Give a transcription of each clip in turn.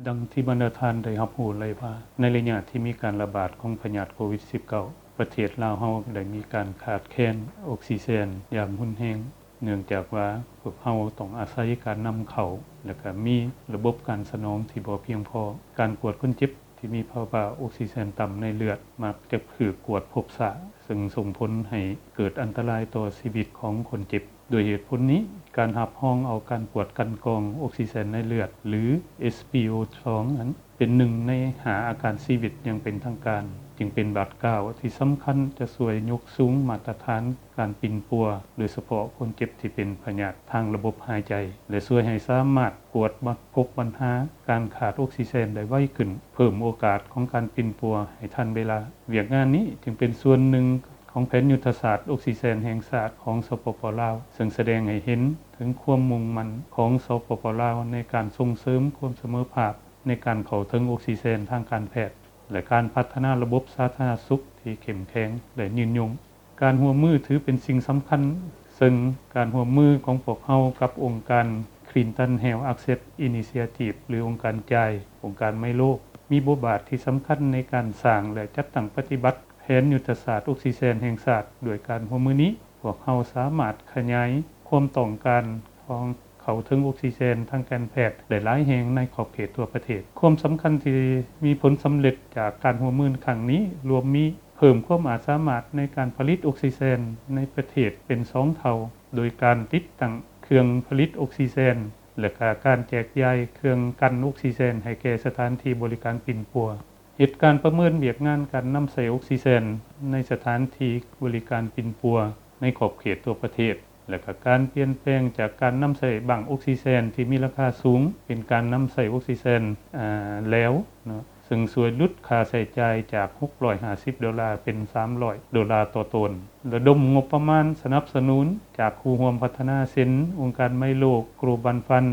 ດັ່ງທີ່ບັນດາທ່ານໄດ້ຮັບຮູ້ແລ້ວວ່າ ໃນໄລຍະທີ່ມີການລະບາດຂອງພະຍາດໂຄວິດ-19 ປະເທດລາວເຮົາໄດ້ມີການຂາດແຄນອົກຊີແຊນຢ່າງຮຸນແຮງ ເນື່ອງຈາກວ່າພວກເຮົາຕ້ອງອາໄສການນຳເຂົ້າ ແລະ ກະມີລະບົບການສະໜອງທີ່ບໍ່ພຽງພໍ. ການກວດຄົນເຈັບທີ່ມີພາວະອົກຊີແຊນຕ່ຳໃນເລືອດ ມັກຈະຖືກກວດພົບຊ້າ, ເຊິ່ງສົ່ງຜົນໃຫ້ເກີດອັນຕະລາຍຕໍ່ຊີວິດຂອງຄົນເຈັບ. ດ້ວຍເຫດຜົນນີ້, ການຮັບຮອງເອົາການກວດກັ່ນກອງອົກຊີແຊນໃນເລືອດ ຫຼື ເອສພີໂອສອງ ນັ້ນ ເປັນໜຶ່ງໃນຫ້າອາການຊີວິດຢ່າງເປັນທາງການ, ຈຶ່ງເປັນບາດກ້າວທີ່ສຳຄັນຈະຊ່ວຍຍົກສູງມາດຕະຖານການປິ່ນປົວ, ໂດຍສະເພາະຄົນເຈັບທີ່ເປັນພະຍາດທາງລະບົບຫາຍໃຈ ແລະ ຊ່ວຍໃຫ້ສາມາດກວດພົບບັນຫາການຂາດອົກຊີແຊນໄດ້ໄວຂຶ້ນ, ເພີ່ມໂອກາດຂອງການປິ່ນປົວໃຫ້ທັນເວລາ. ວຽກງານນີ້ຈຶ່ງເປັນສ່ວນໜຶ່ງຂອງແຜນຍຸດທະສາດອົກຊີແຊນແຫ່ງຊາດຂອງ ສປປ ລາວ, ເຊິ່ງສະແດງໃຫ້ເຫັນເຖິງຄວາມມຸ່ງໝັ້ນຂອງ ສປປ ລາວ ໃນການສົ່ງເສີມຄວາມສະເໝີພາບໃນການເຂົ້າເຖິງອົກຊີແຊນທາງການແພດ ແລະ ການພັດທະນາລະບົບສາທາລະນະສຸກທີ່ເຂັ້ມແຂງ ແລະ ຍືນຍົງ. ການຮ່ວມມືຖືເປັນສິ່ງສຳຄັນ, ເຊິ່ງການຮ່ວມມືຂອງພວກເຮົາກັບອົງການ Clinton Health Access Initiative ຫຼື ອົງການ CHAI, ອົງການໄມໂລ ມີບົດບາດທີ່ສຳຄັນໃນການສ້າງ ແລະ ຈັດຕັ້ງປະຕິບັດແຜນຍຸດທະສາດອົກຊີແຊນແຫ່ງຊາດ. ດ້ວຍການຮ່ວມມືນີ້, ພວກເຮົາສາມາດຂະຫຍາຍຄວາມຕ້ອງການຂອງ ເຂົ້າເຖິງອົກຊີແຊນທາງການແພດໄດ້ຫຼາຍແຫ່ງໃນຂອບເຂດທົ່ວປະເທດ. ຄວາມສຳຄັນທີ່ມີຜົນສຳເລັດຈາກການຮ່ວມມືຄັ້ງນີ້ລວມມີ: ເພີ່ມຄວາມອາດສາມາດໃນການຜະລິດອົກຊີແຊນໃນປະເທດເປັນສອງເທົ່າ ໂດຍການຕິດຕັ້ງເຄື່ອງຜະລິດອົກຊີແຊນ ແລະ ກະການແຈກຢາຍເຄື່ອງກັ່ນອົກຊີແຊນໃຫ້ແກ່ສະຖານທີ່ບໍລິການປິ່ນປົວ. ເຮັດການປະເມີນວຽກງານການນຳໃຊ້ອົກຊີແຊນໃນສະຖານທີ່ບໍລິການປິ່ນປົວໃນຂອບເຂດທົ່ວປະເທດ ແລະ ກະການປ່ຽນແປງຈາກການນຳໃຊ້ບັ້ງອົກຊີແຊນທີ່ມີລາຄາສູງ ເປັນການນຳໃຊ້ອົກຊີແຊນ ອາ ແຫຼວເນາະ ເຊິ່ງຊ່ວຍຫຼຸດຄ່າໃຊ້ຈ່າຍຈາກຫົກຮ້ອຍຫ້າສິບໂດລາເປັນສາມຮ້ອຍໂດລາຕໍ່ໂຕນ. ລະດົມງົບປະມານສະໜັບສະໜູນຈາກຄູ່ຮ່ວມພັດທະນາ ເຊັ່ນ ອົງການໄມໂລ, Global Fund,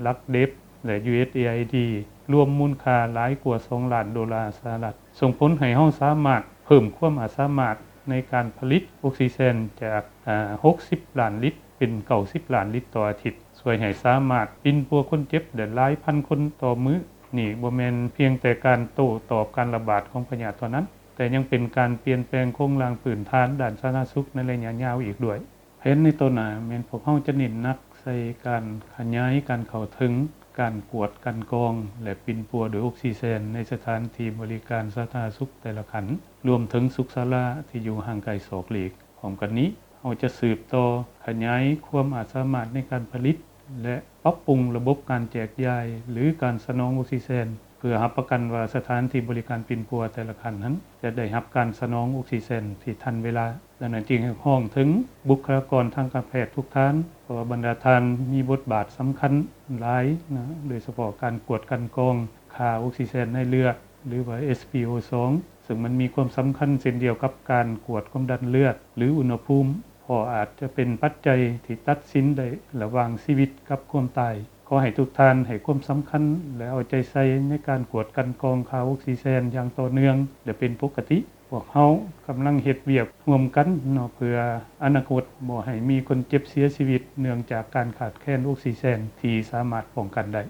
ລັກເດັບ ແລະ ຢູເອສເອໄອດີ ລວມມູນຄ່າຫຼາຍກວ່າສອງລ້ານໂດລາສະຫະລັດ. ສົ່ງຜົນໃຫ້ເຮົາສາມາດເພີ່ມຄວາມອາດສາມາດໃນການຜະລິດອົກຊີແຊນຈາກ ອາ ຫົກສິບລ້ານລິດເປັນເກົ້າສິບລ້ານລິດຕໍ່ອາທິດ, ຊ່ວຍໃຫ້ສາມາດປິ່ນປົວຄົນເຈັບໄດ້ຫຼາຍພັນຄົນຕໍ່ມື້. ນີ້ບໍ່ແມ່ນພຽງແຕ່ການໂຕ້ຕອບການລະບາດຂອງພະຍາດເທົ່ານັ້ນ, ແຕ່ຍັງເປັນການປ່ຽນແປງໂຄງລ່າງພື້ນຖານດ້ານສາທາລະນະສຸກໃນໄລຍະຍາວອີກດ້ວຍ. ແຜນໃນຕໍ່ໜ້າແມ່ນພວກເຮົາຈະເນັ້ນໜັກໃສ່ການຂະຫຍາຍການເຂົ້າເຖິງ, ການກວດກັ່ນກອງ ແລະ ປິ່ນປົວໂດຍອົກຊີແຊນໃນສະຖານທີ່ບໍລິການສາທາລະນະສຸກແຕ່ລະຂັ້ນ, ລວມເຖິງສຸກສາລາທີ່ຢູ່ຫ່າງໄກສອກຫຼີກ. ພ້ອມກັນນີ້, ເຮົາຈະສືບຕໍ່ຂະຫຍາຍຄວາມອາດສາມາດໃນການຜະລິດ ແລະ ປັບປຸງລະບົບການແຈກຢາຍ ຫຼື ການສະໜອງອົກຊີແຊນ ເພື່ອຮັບປະກັນວ່າສະຖານທີ່ບໍລິການປິ່ນປົວແຕ່ລະຂັ້ນນັ້ນ ຈະໄດ້ຮັບການສະໜອງອົກຊີແຊນທີ່ທັນເວລາ. ດັ່ງນັ້ນຈຶ່ງຮຽກຮ້ອງເຖິງບຸກຄະລາກອນທາງການແພດທຸກທ່ານ, ເພາະວ່າບັນດາທ່ານມີບົດບາດສຳຄັນຫຼາຍນະ, ໂດຍສະເພາະການກວດກັ່ນກອງຄ່າອົກຊີແຊນໃນເລືອດ ຫຼືວ່າ ເອສພີໂອສອງ ເຊິ່ງມັນມີຄວາມສຳຄັນເຊັ່ນດຽວກັບການກວດຄວາມດັນເລືອດ ຫຼື ອຸນຫະພູມ, ເພາະອາດຈະເປັນປັດໄຈທີ່ຕັດສິນໄດ້ລະຫວ່າງຊີວິດກັບຄວາມຕາຍ. ຂໍໃຫ້ທຸກທ່ານໃຫ້ຄວາມສຳຄັນ ແລະ ເອົາໃຈໃສ່ໃນການກວດກັ່ນກອງຄ່າອົກຊີແຊນຢ່າງຕໍ່ເນື່ອງ ແລະ ເປັນປົກກະຕິ. ພວກເຮົາກຳລັງເຮັດວຽກຮ່ວມກັນເນາະ ເພື່ອອະນາຄົດບໍ່ໃຫ້ມີຄົນເຈັບເສຍຊີວິດເນື່ອງຈາກການຂາດແຄນອົກຊີແຊນທີ່ສາມາດປ້ອງກັນໄດ້.